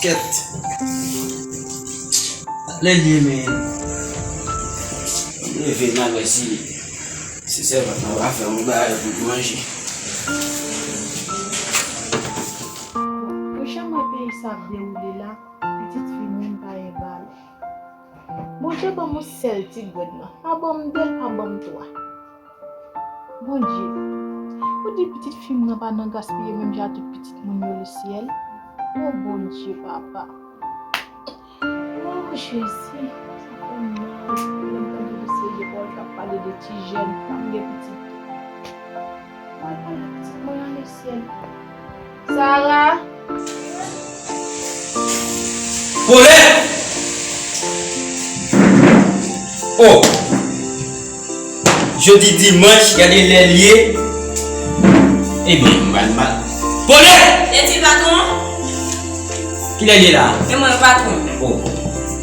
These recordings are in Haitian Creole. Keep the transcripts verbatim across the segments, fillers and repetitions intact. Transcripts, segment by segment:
Kèt. Lè l ye, men. M leve, m al wè si, si sèvant lan pa fè yon bagay pou m manje. Pou jan mwen peyi sa ap dewoule la, pitit fi mwen pa gen valè. Bondye ban m yon sèl ti grenn nan. Pa ban m de, pa ban m twa. Bondye, ou di pitit fi m nan pa nan gaspiye menm jan ak tout pitit moun yo lesyèl? O Bondye, papa. O Jezi, sa fè m mal. Lè m tande mesye lekòl k ap pale de ti jèn, pa m gen pitit tou. Mwen pale pitit mwen an lesyèl. Sara! Polè! Oh! Jodi dimanch, gade lè l ye. Ebyen, m pral mal. Polè! Eti patwon? Kilè l ye la? E mwen, patwon. Oh.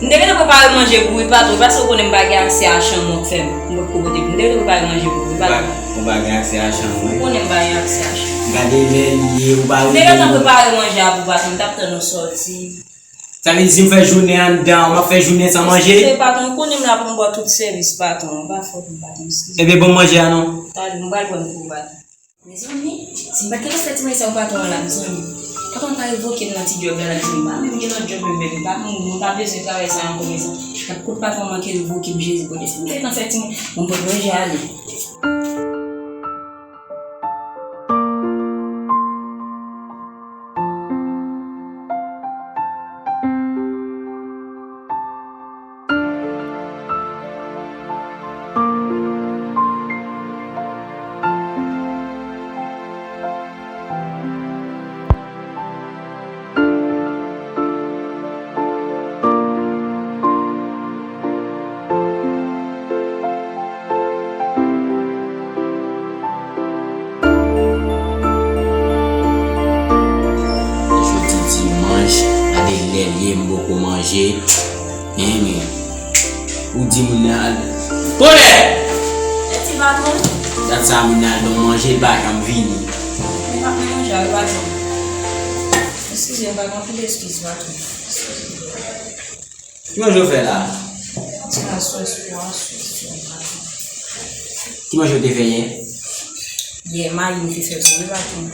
M te gentan prepare manje pou ou, patwon, paske ou konnen m pa gen aksè a chanm ou fè m. M potko pote pou ou. M te gentan prepare manje pou ou, patwon. Ou pa gen aksè a chanm mwen. Ou konnen m pa gen aksè a chanm. Gade lè l ye, ou pa... M te gentan prepare manje a pou ou, patwon, m t ap tann ou sòti. Sa vle di si m fè jounen anndan, m ap fè jounen san manje? Eskize, patwon, ou konnen m la pou m ba w tout sèvis, patwon, pa fòt ou, patwon, eskize. Ebyen, ban m manje a non. Talè, m pral pran pou ou, patwon. Mezanmi, si m pa t gentan fè ti manje sa pou patwon an la, mezanmi. Patwon an ta revoke m nan ti djòb la, l ap di m pa menm gen lòt djòb menm, menm pa menm, mwen pa bezwen travay sa ankò, mezanmi. Gad kot patwon an manke revoke m, Jezi, kote si m te gentan fè ti manje, mwen pot manje ale. Jodi dimanch, gade lè l ye, m poko manje. Enhen. Ou di moun nan al. Kolè! Mèsi, patwon. Dat sa moun nan al ban m manje, l pa janm vini. Mwen pa pran manje a, patwon. Eskize m, patwon, anpil eskiz, patwon. Eskize. Ki manje w fè la? Ti la sòs pwa, sòs pwa. Ki manje w te fè yè? Yè, mayi m te fè pou ou, patwon.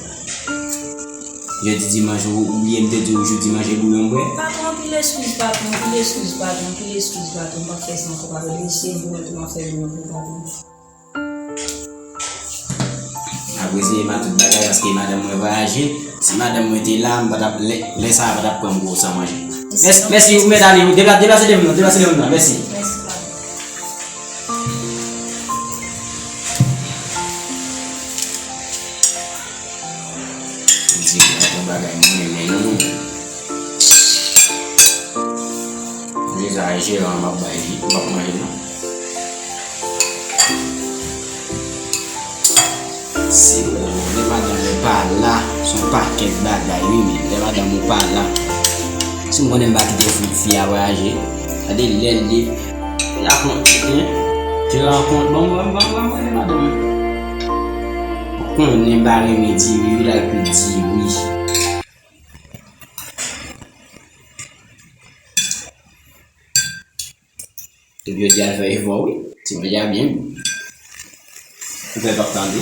Jodi dimanch, ou, ou bliye m te di w jodi manje bouyon bwè? Patwon, anpil eskiz, patwon, anpil eskiz, patwon, anpil eskiz, patwon, m p ap fè sa ankò, patwon, mesye m pou mwen tou, m ap fè bouyon pou ou, patwon. Apre se Ema tout bagay, paske madanm mwen vwayaje. Si madanm mwen te la, m pa t ap, lè, lè sa a pa t ap pran m gwo san manje. Mèsi, mèsi, ou mèt ale, deplase, deplase de moun nan, deplase de moun nan, mèsi. Mèsi, patwon. Di, yon bagay mwen renmen, non. Manje sa a, jeran m ap bay li, m p ap manje non. Se, o, lè madanm ou pa la, se yon pakèt bagay, wi, men lè madanm ou pa la, si m konnen m pa kite fi, fi a vwayaje, gade lè l ye, la kont, hein? Jeran kont, ban m, ban m, ban m, ban m, ban m, madanm. Ou konnen m pa renmen diri, wi, la, epi diri. Epi yo di al fè efò, wi. Ti manje a byen gou. Ou fè p ap tande.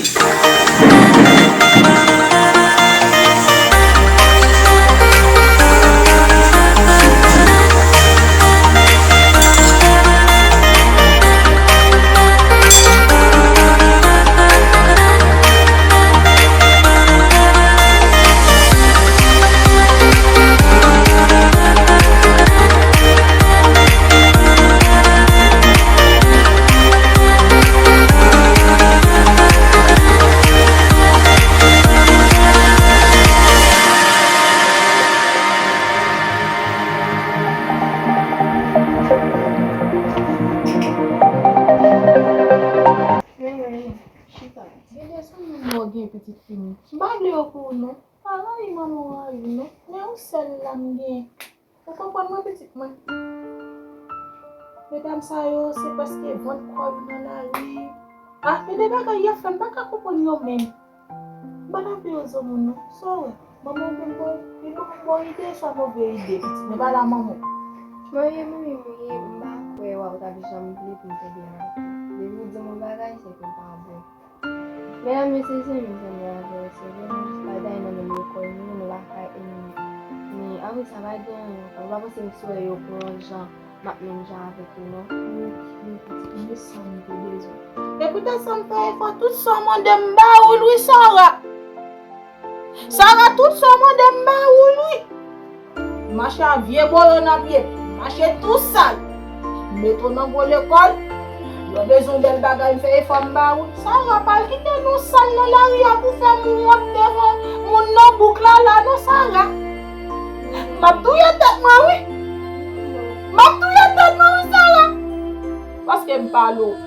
Chita. Gade sou moun mò gen pitit fini. M pa vle yo pou ou non. Pa rayi manman w rayi w non. Men yon sèl la m gen. Ou konprann mwen pitit mwen. Medam sa yo, se prèske vann kò yo nan lari. A, gen de bagay y ap fè, m pa ka konprann yo menm. M pa t ap bezwen moun non. Sa w wè? Manman ou konn bon, li konn bon ide, swa move ide, pitit. Men pa la manman. Mwen ye mwen ye mwen ye, m pa kwè w ap t ap janm vle pou m te gen anyen. Depi w di m yon bagay, se ke l pa bon. Medam, mesye, se mizè mwen avè w, se vre, nou bagay nan menm lekòl, nou nan lakay, e nou. Men, apre sa, pa gen anyen ankò. Ou pa panse m sou yo pou yon jan, m ap menm jan avèk yo, non. Mwen sa m te bezwen. E poutèt sa m fè efò, tout sa w mande m ba ou l wi, Sara. Sara, tout sa w mande m ba ou l wi. M mache a vye boyo nan pye, m mache tou sal. M mete w nan gwo lekòl, lè w bezwen yon bèl bagay, m fè efò m ba ou. Sara, pa al kite nou sal nan lari a pou fè m wont devan moun nan bouk la la non, Sara. M ap touye tèt mwen wi. M ap touye tèt mwen wi, Sara. Paske m pale w.